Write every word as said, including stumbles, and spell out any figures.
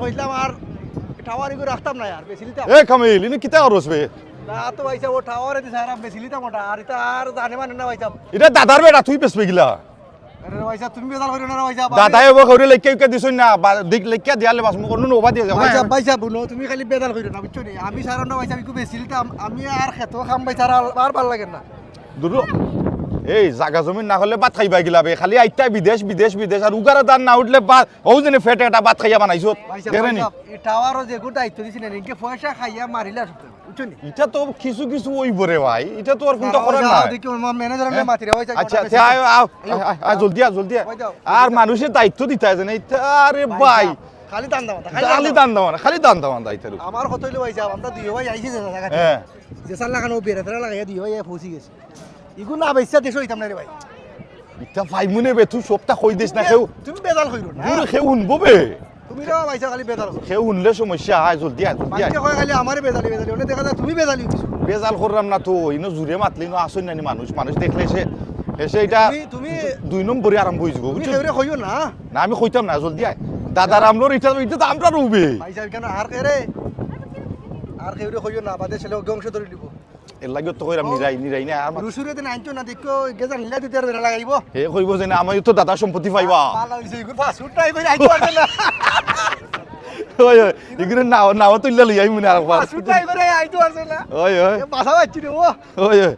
কইলাম R tower ইগু রাখতাম না আর, বেচিলিতাম। এ কামিল, ইনো কিতা করস বে? না তো ভাইসাব, ও টাওয়ারে দিছে আর বেচিলিতাম ওটা, আর ইটা আর জানে মানে না ভাইসাব। ইটা দাদার বেটা, তুই বেচবে কিলা? আরে ভাইসাব, তুমি বেজাল করিও না রে ভাইসাব। দাদায় ওবা করে লেখিয়া উকা দিছইন না, বা-, দিক লেখিয়া দিয়ালে বাস মুখ অন্য ওবা দিয়া যাও। ভাইসাব, ভাইসাব, হুনো, তুমি খালি বেজাল করিও না, বুঝছো নি? আমি সারান্ডা ভাইসাব ইগু বেচিলিতাম, আমি আর খেতো কাম ভাইসাব আর, আর ভালা লাগে না। দুরু, এই জাগা জমিন না হলে ভাত খাইবা কিলা বে? খালি আইতা বিদেশ, বিদেশ, বিদেশ, আর উগারে ধান না উঠলে বা-, অউ যেন পেটে একটা ভাত খাইয়া বানাইছো। ভাইসাব, দেখরে নি? ভাইসাব, এই টাওয়ারও যে গুটা দায়িত্ব দিছি না, ইনকে পয়সা খাইয়া মারিলা সব, বুঝছো নি? ইটা তো কিছু কিছু অইবো রে ভাই, ইটা তো আর কুনটা দাঁড়াও, করার যাও, নাই। দেখি ওর মা ম্যানেজার হ্যাঁ? মাতিরা, ওই জায়গাটা আচ্ছা, বেশি আচ্ছা, আয়, আয়, আয়, আয়, জলদি আয়, জলদি আয়। ওই যাও, আর মানুষে দায়িত্ব দিতা আছে না, ইতা আরে ভাই। খালি ধান্দা মাথা, খালি খালি ধান্দা। ধান্দা মানা, খালি ধান্দা মানা, ইতার উপরে। আমার কথা অইলো ভাইসাব, আমরা দুই ভাই আইছি যে জায়গা হ্যাঁ। যে সার লাগানো বেড়া তেরা লাগাইয়া দুই ভাই পৌঁছি গেছে। ইগু না বেচা দেশো অইতাম না রে ভাই। ইতা ভাই মনে বে, তুই সবটা কই দিস না কেউ। তুমি বেজাল করিও না। দূর কেউ হুনবো বে। তুমি রে ভাইসাব খালি বেজাল করো। কেউ হুনলে সমস্যা হয়, জলদি আয়, জলদি আয়। মানুষে কয় খালি আমারে বেজালি, বেজালি, ওনে দেখা যায় তুমি বেজালি অইছো। বেজাল করলাম না তো, ইনো জুরে মাতলে ইনো আসইন নানি মানুষ, মানুষ দেখলে সে, এসে এটা তুমি, তুমি, দুই নম্বরই আরম্ভ অই যাবো, তুমি বুঝছো? কেউরে কইও না। না, আমি কইতাম না, জলদি আয়। দাদার আমলোর ইটা, ইটা তো আমরার অইবো। ভাইসাব, কেন আর কে রে? আর কেউরে কইও না, বাদে ছেলে ওকে অংশ ধরে নিব। এর লাগি তো কইরাম নিরাই, নিরাই না, আর মাত- রুসুরে দিন আনছো না, দেখো, গেজা নিলা দিতে আর বেড়া লাগাইব। হে কইবো যে না, আমি তো দাদা সম্পত্তি পাইবা। ভালো হইছে, ইগুর পাঁচ ফুট ট্রাই করে আইতে পারছে না। ওই, ওই, ইগুরে নাও, নাও তুললে লই আইমু না আরেকবার। পাঁচ ফুট ট্রাই করে আইতে পারছে না। ওই, ওই, এ, বাসা পাচ্ছি রে, ও। ওই, ওই।